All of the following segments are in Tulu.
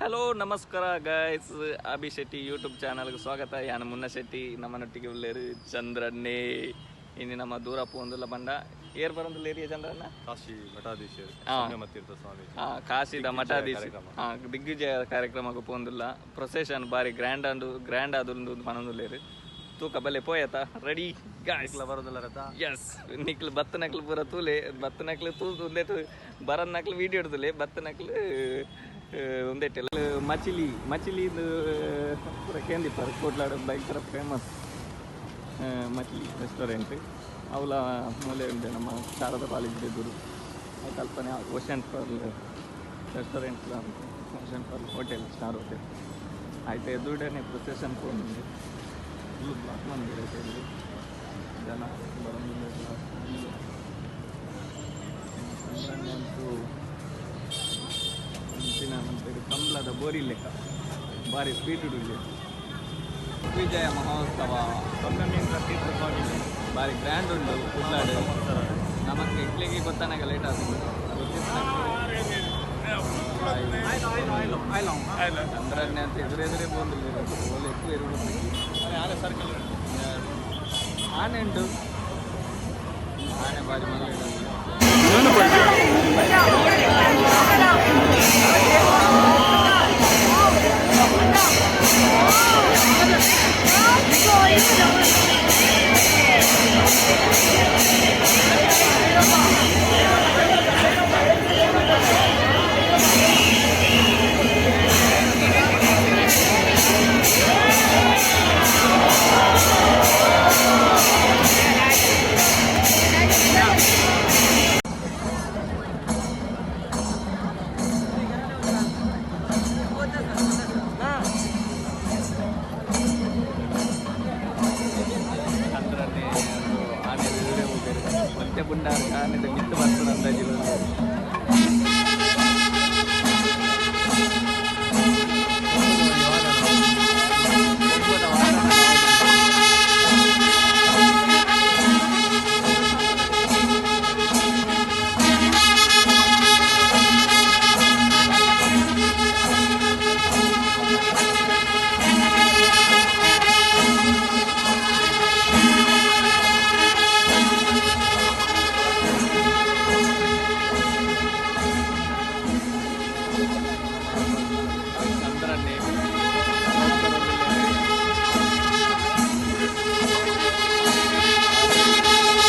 ಹಲೋ ನಮಸ್ಕಾರ ಗೈಸ್, ಅಭಿ ಶೆಟ್ಟಿ ಯೂಟ್ಯೂಬ್ ಚಾನಲ್ಗೆ ಸ್ವಾಗತ. ಯಾನು ಮುನ್ನ ಶೆಟ್ಟಿ, ನಮ್ಮನೊಟ್ಟಿಗೆ ಉಳ್ಳೇರು ಚಂದ್ರನ್ನೇ. ಇನ್ನು ನಮ್ಮ ದೂರ ಪೋಂದುಲ್ಲ ಬಂಡ ಏರ್ ಬರಂದುಲ್ಲ ಏರಿಯ ಚಂದ್ರಣ್ಣ ಕಾಶಿ ಮಠಾಧೀಶರು ತೀರ್ಥ ಸ್ವಾಮಿ ಕಾಶಿದ ಮಠಾಧೀಶ ದಿಗ್ವಿಜಯ ಕಾರ್ಯಕ್ರಮಕ್ಕೆ ಪೋಂದುಲ್ಲ. ಪ್ರೊಸೆಷನ್ ಬಾರಿ ಗ್ರ್ಯಾಂಡ್ ಅಂದು ಗ್ರ್ಯಾಂಡ್ ಆದುಂದು ಪನೊಂದುಲ್ಲೇರು. ತೂಕ ಬಲ್ಲೆ ಪೋಯತ ರೆಡಿ ಗಾಯ್ಸ್. ಎಸ್ ನಿಕ್ಲು ಬತ್ತ ನಕ್ಲು ಪೂರ ತೂಲೆ, ಬತ್ತ ನಕ್ಲು ತೂ ಉಂದೆಟ್ ಬರನ್ ನಕ್ಲು ವೀಡಿಯೋ ಹಿಡ್ದುಲೆ, ಬತ್ತ ನಕ್ಲು ಉಂದೆಟ್ಟೆಲ್ಲ ಮಚಿಲಿ ಮಚಿಲಿ ಪೂರ ಕೇಂದಿಪ್ಪಾರು ಕೋಟ್ಲಾಡು ಭಯಂಕರ ಫೇಮಸ್ ಮಚಿಲಿ ರೆಸ್ಟೋರೆಂಟ್. ಅವಲ ಮೂಲೆ ಉಂಟು ನಮ್ಮ ಶಾರದಾ ಕಾಲೇಜ್ ಎದುರು ಕಲ್ಪನೆ ocean pearl restaurant, ocean pearl hotel, star hotel ಆಯ್ತು. ಎದುರುಡನೆ ಪ್ರೊಸೆಷನ್ ಪೋಂದುಂಡು. ಫುಲ್ ಬ್ಲಾಕ್ ಬಂದಿರುತ್ತೆ ಇಲ್ಲಿ ಜನ ಬರೋದಿಲ್ಲ. ಅಂತೂ ಅಂತೇಳಿ ಕಂಬ್ಲದ ಬೋರಿ ಲೆಕ್ಕ ಭಾರಿ ಸ್ಪೀಡ್ ಹಿಡಿದು. ವಿಜಯ ಮಹೋತ್ಸವ ಭಾರಿ ಗ್ರ್ಯಾಂಡ್ ಉಂಟು ಕುಡ್ಲಾಡು. ನಮಗೆ ಇಡ್ಲಿಗೆ ಗೊತ್ತಾನಾಗ ಲೇಟ್ ಆಗ್ತದೆ. ಚಂದ್ರನ್ನೇ ಅಂತ ಎದುರೆದುರೇ ಬಂದಿಲ್ಲ. ಆನೆ ಉಂಟು, ಆನೆ ಭಾರಿ ಮಲ್ಲ. ಚಂದ್ರನ್ನೇ ಆನೆ ಎದುರೇ ಹೋಗ್ತಾರೆ. ಮತ್ತೆ ಬುಂಡಾರ ಆನೆದ ಮಿತ್ತು ಬರ್ತದೆ ಅಂದಾಜು. ಚಂದ್ರನ್ನೇ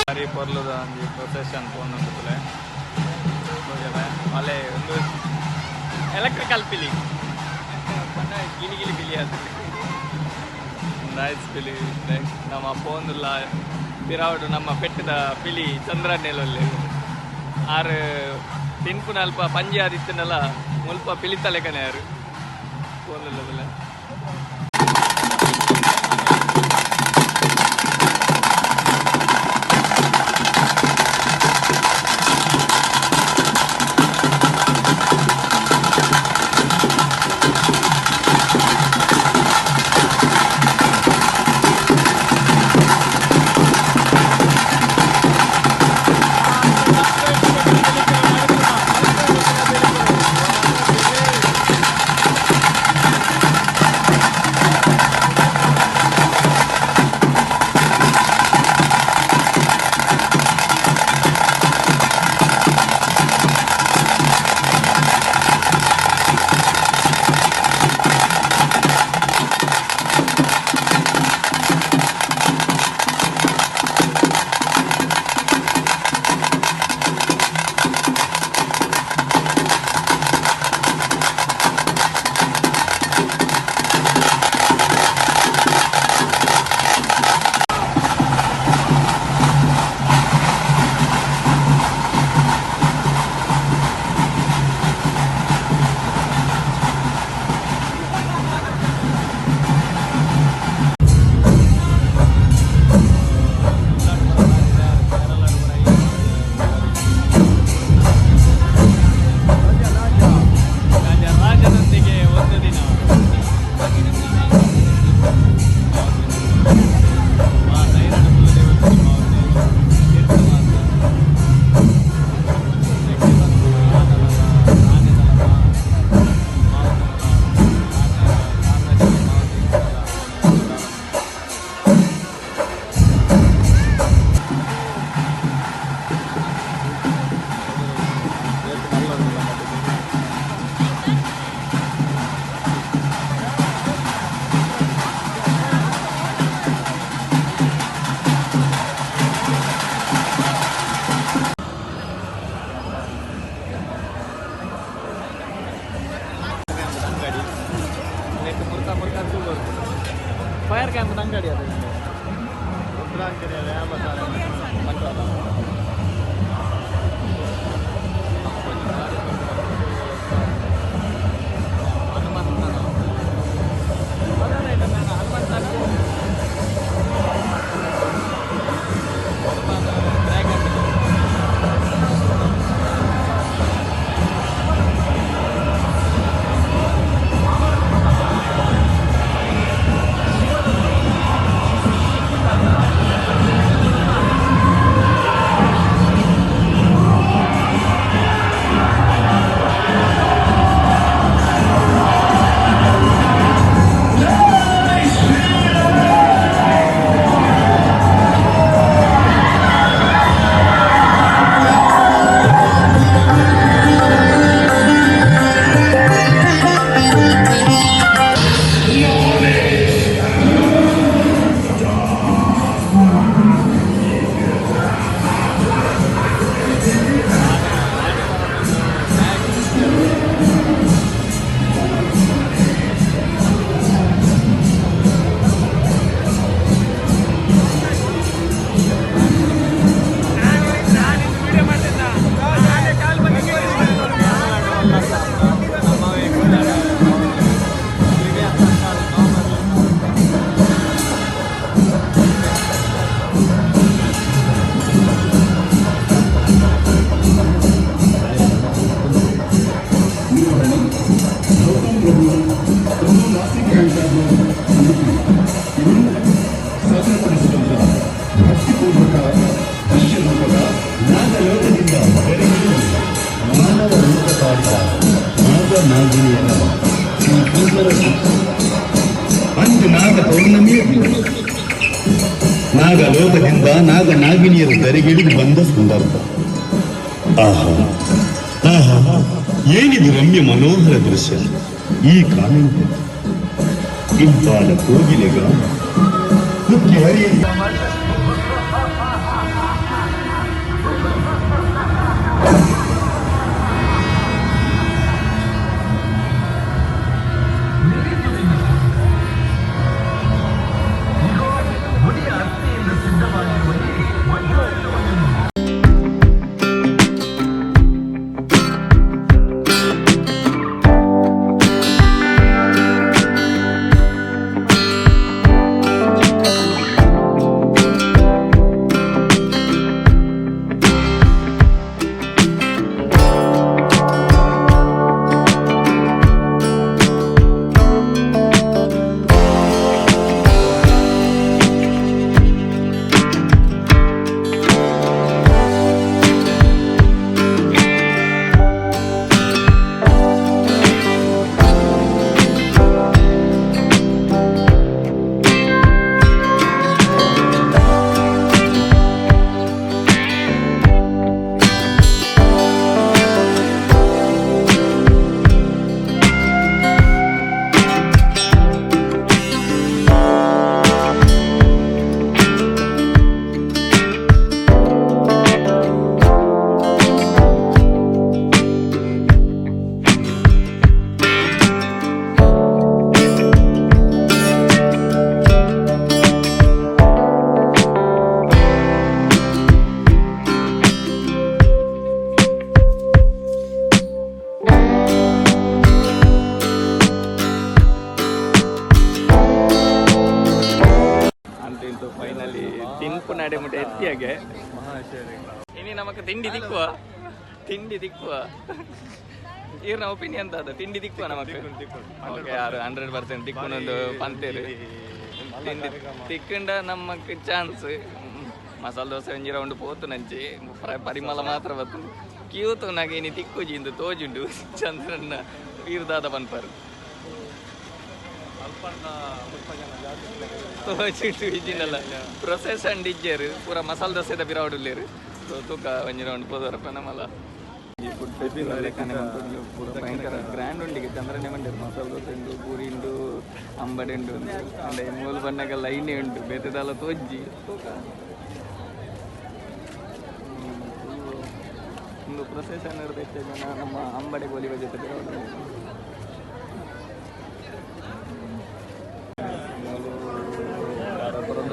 ಬಾರಿ ಪೊರ್ಲುದ ಒಂಜಿ ಪ್ರೊಸೆಷನ್ ಪೋಂದುಂಡು. ಅಲ್ಲೇ ಒಂದು ಎಲೆಕ್ಟ್ರಿಕಲ್ ಪಿಲಿ ಪಂಡ ಗಿಲಿ ಗಿಲಿ ಪಿಲಿ ಅದು ನೈಸ್ ಪಿಲಿ. ನಮ್ಮ ಪೋಂದುಲ್ಲ ಪಿರಾವುಡು ನಮ್ಮ ಪೆಟ್ಟದ ಪಿಲಿ ಚಂದ್ರನ್ನೆಲೊಲ್ಲೆ ಆರು ತಿನ್ಪುನ ಅಲ್ಪ ಪಂಜಿ ಆದಿತ್ತನಲ್ಲ ಮುಲ್ಪ ಪಿಲಿತಲೆಕನೆ ಯಾರು ಪೋಂದುಲ್ಲ. ಫೈರ್ ಕ್ಯಾಂಪ್ ಅಂಗಡಿ ಅದು ನಾಗಲೋಕದಿಂದ ನಾಗ ನಾಗಿನಿಯರು ದರಿಗಿಳಿದು ಬಂದ ಸಂದರ್ಭ. ಆಹಾ ಆಹಾ, ಏನಿದು ರಮ್ಯ ಮನೋಹರ ದೃಶ್ಯ! ಈ ಕಾಣಂತೆ ಇಂಪಾಲ ಕೋಗಿಲೆಗ ಮುಖ್ಯ ಹರಿಯ ತಿನ್ಪು ನಡೆ ಮುಟ್ಟ ಎತ್ತಿಯಾಗೆ ಇನಿ ನಮಕ್ ತಿಂಡಿ ದಿಕ್ಕುವ, ತಿಂಡಿ ದಿಕ್ಕುವ. ಈರ್ನ ಒಪಿನಿಯನ್ ದಾದ? ತಿಂಡಿ ದಿಕ್ಕುವ ನಮಕ್? ಓಕೆ, ಯಾರು 100% ದಿಕ್ಕುನೊಂದು ಪಂತೇರು ತಿಂಡಿ ತಿಕ್ಕಂಡ ನಮ್ಮಕ್ ಚಾನ್ಸ್. ಮಸಾಲೆ ದೋಸೆ ಒಂಜಿ ರೌಂಡ್ ಪೋತು ನಂಚಿ ಪರಿಮಳ ಮಾತ್ರ ಬತ್ತು ಕ್ಯೂ ತೂನಾಗ ಇನಿ ತಿಕ್ಕುಜಿ ಇಂದು ತೋಜುಂಡು. ಚಂದ್ರನ್ನ ಈರ್ದಾದ ಪನ್ಪರು ತೋಜುಂಡು ಇಜ್ಜಿನಲ್ಲ ಪ್ರೊಸೆಸ್ ಅಂಡ್ ಇಜ್ಜೇರು ಪೂರ ಮಸಾಲೆ ದೋಸೆದ ಬಿರಾವುಡುಲ್ಲೇರು. ಸೊ ತೂಕ ಒಂಜಿ ರೌಂಡ್ ಪೋದರಪ್ಪ ನಮ್ಮಲ ಈ ಫುಡ್ ಫೆಸ್ಟಿವಲ್ ಪೂರ ಭಯಂಕರ ಗ್ರ್ಯಾಂಡ್ ಉಂಡಿಗೆ ಚಂದ್ರನೇ ಮಂಡೇರು. ಮಸಾಲೆ ದೋಸೆ ಉಂಡು, ಪೂರಿ ಉಂಡು, ಅಂಬಡೆ ಉಂಡು, ಅಂಡೆ ಮೂಲು ಬಣ್ಣಗ ಲೈನೇ ಉಂಟು ಬೇತೆದಾಲ ತೋಜ್ಜಿ. ತೂಕ ಒಂದು ಪ್ರೊಸೆಷನ್ ಹೆಚ್ಚು ಜನ ನಮ್ಮ ಅಂಬಡೆ ಗೋಲಿವ ಜೊತೆ ಬಿರಾವುಡುಲ್ಲೇರು.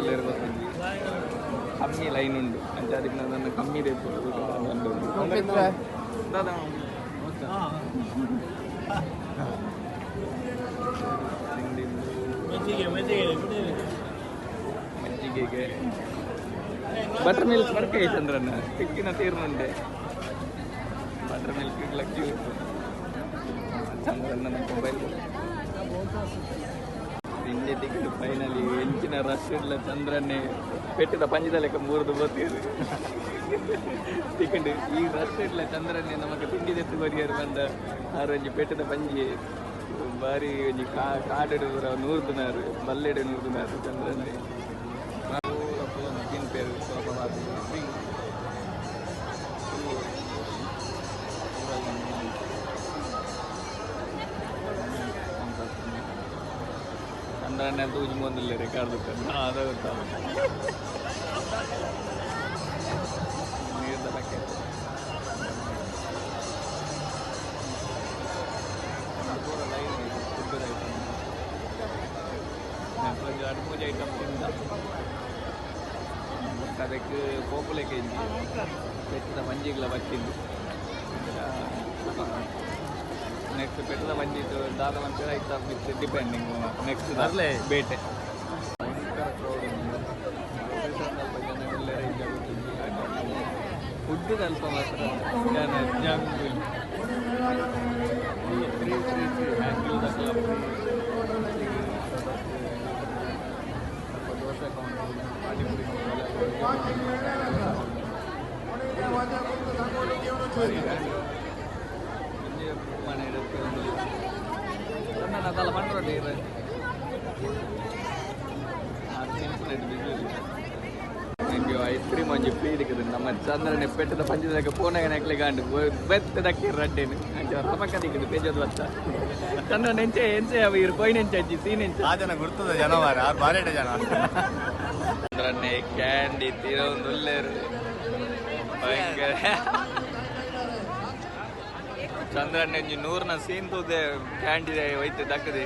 ಬರೊಂದುಲ್ಲೆರ್ ಕಮ್ಮಿ ಲೈನ್ ಉಂಡು ಅಂಚ ಅದಕ್ಕೆ ನನ್ನ ಕಮ್ಮಿ ರೇಟ್ ದಾದಾ ಮಜ್ಜಿಗೆಗೆ ಬಟರ್ ಮಿಲ್ಕ್ ಬರ್ಕೆ ಚಂದ್ರನ ತಿಕ್ಕಿನ ತೀರ್ನುಂಡೆ ಬಟರ್ ಮಿಲ್ಕ್ ಲಕ್ಕಿ ಚಂದ್ರನ ಮೊಬೈಲ್ ತಿಂಡಿ ತಿಕ್ಕಿಡು ಫೈನಲಿ ಎಂಚಿನ ರಶ್ ಇಲ್ಲ ಚಂದ್ರನ್ನೇ ಪೆಟ್ಟದ ಪಂಜದ ಲೆಕ್ಕ ಮೂರ್ದು ಬರ್ತೀರಿ ತಿಕ್ಕಂಡು ಈ ರಶ್ ಇಲ್ಲ ಚಂದ್ರನ್ನೇ ನಮಕ್ ತಿಂಡಿ ದೆತ್ತು ಕೊರಿಯರ್ ಬಂದ ಆರೊಂಜಿ ಪೆಟ್ಟದ ಪಂಜಿ ಬಾರಿ ಒಂಜಿ ಕಾಡೆಡು ಪೂರ ನೂರ್ದುನಾರು ಬಲ್ಲೆಡೆ ನೂರ್ದುನಾರು ಚಂದ್ರನ್ನೇ ತಿನ್ಪೇರು ಸ್ವಲ್ಪ ಫ್ರೀ. ಚಂದ್ರನ್ನೇ ತೂಜಿ ಬಂದಿಲ್ಲ ರೆಕಾರ್ಡ್ ಅದ ಗೊತ್ತಾ ನೀರ್ದ ಬಕೆಟ್ ಪೂರ ಲೈನ್ ಫುಡ್ ಐಟಮ್ ಒಂಜಿ ರಡ್ಡ್ ಮೂಜಿ ಐಟಮ್ ತಿಂದ ಬೊಕ್ಕ ಅದಕ್ಕೆ ಪೋಪುಲೆಕ ಇಜ್ಜಿ ಪೆಟ್ಟದ ಬಂಜಿಗ್ಲ ಬತ್ತಿಂದು. ನೆಕ್ಸ್ಟ್ ಪೆಟ್ಟದ ಬಂಜಿ ದಾದ ಮಂತ್ ಐತ ಮಿತ್ ಡಿಪೆಂಡಿಂಗ್ ನೆಕ್ಸ್ಟ್ ಬರ್ಲೆ. ಬೇಟೆ. ಫುಡ್ ಅಲ್ಪ ಮಾತ್ರ ಜನ ಜಂಗುಲಿ ಫ್ರೀ ಫ್ರೀ ಫ್ರೀ ಹ್ಯಾಂಗಲ್ ದಕ್ಲ ಸ್ವಲ್ಪ ದೋಸೆ ಕೌಂಟರ್, ಪಾನಿಪುರಿ ಕೌಂಟರ್. ಮನೆ ನನ್ನ ಅದಲ್ಲ ಪಂಡ್ರೊಡ್ಡಿ ಇರ ಐಸ್ ಕ್ರೀಮ್ ಒಂಜಿ ಫ್ರೀ ದಿಕ್ಕದು. ನಮ್ಮ ಚಂದ್ರನೆ ಪೆಟ್ಟದ ಪಂಚದ ಪೋನಾಗ ನೆಕ್ಲೆ ಗಾಂಡು ಬೆತ್ತದಕ್ಕೆ ರಡ್ಡೇನು ಅಂಚ ರಮಕ ದಿಕ್ಕದು ಪೇಜದ ಬತ್ತ ಚಂದ್ರನ ಎಂಚೆ ಎಂಚೆ ಅವ ಇರು ಪೋಯಿನೆಂಚೆ ಅಜ್ಜಿ ಸೀನ್ ಎಂಚೆ. ಆ ಜನ ಗುರ್ತದ ಜನ ಮಾರೆ, ಆರು ಬಾರೇಟ ಜನ. ಚಂದ್ರನ್ನೇ ಕ್ಯಾಂಡಿ ತಿರೋಂದು ಉಲ್ಲೇರು ಭಯಂಕರ. ಚಂದ್ರಣ್ಣ ಒಂಜಿ ನೂರ್ನ ಸೀನ್ ತೂದೆ ಕ್ಯಾಂಡಿ ಒಯ್ತು ದಕ್ಕದೆ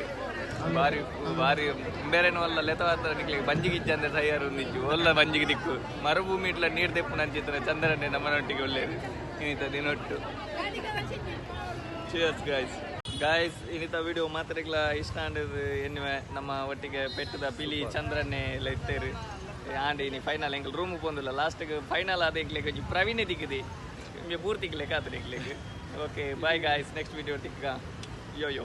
ಬಾರಿ ಬಾರಿ ಬೇರೆನೂ ಅಲ್ಲ ಲೆತವಾತ್ರ ನಿಕ್ಲಿಗೆ ಬಂಜಿಗೆ ಇಜ್ಜಂದೆ ತಯಾರು ನಿಜ್ಜು ಒಲ್ಲ ಬಂಜಿಗೆ ದಿಕ್ಕು ಮರುಭೂಮಿ ಇಟ್ಲ ನೀರು ದೆಪ್ಪು ನಂಚಿತ್ರ. ಚಂದ್ರನ್ನೇ ನಮ್ಮನೊಟ್ಟಿಗೆ ಒಳ್ಳೇರು ಇನ್ನಿತ ದಿನೊಟ್ಟು. Cheers guys. ಗಾಯ್ಸ್, ಇನ್ನಿತ ವಿಡಿಯೋ ಮಾತ್ರಗ್ಲ ಇಷ್ಟ ಆಂಡದು ಎನ್ನುವೆ. ನಮ್ಮ ಒಟ್ಟಿಗೆ ಪೆಟ್ಟದ ಪಿಲಿ ಚಂದ್ರನ್ನೇ ಎಲ್ಲ ಇತ್ತೇರು ಆಂಡ್ ಇನಿ ಫೈನಲ್ ಎಂಕಲ್ ರೂಮ್ ಪೋಂದಿಲ್ಲ. ಲಾಸ್ಟ್ಗೆ ಫೈನಲ್ ಆದ ಎಂಕ್ಲೆಗ್ ಒಂಜಿ ಪ್ರವೀಣೆ ದಿಕ್ಕದಿ ನಿಮಗೆ ಪೂರ್ತಿ ಲೆಕ್ಕ ಆತದೆ ಎಂಕ್ಲೆಗ್. Okay, bye guys, next video ತಿಕ್ಕ. ಯೋ ಯೋ.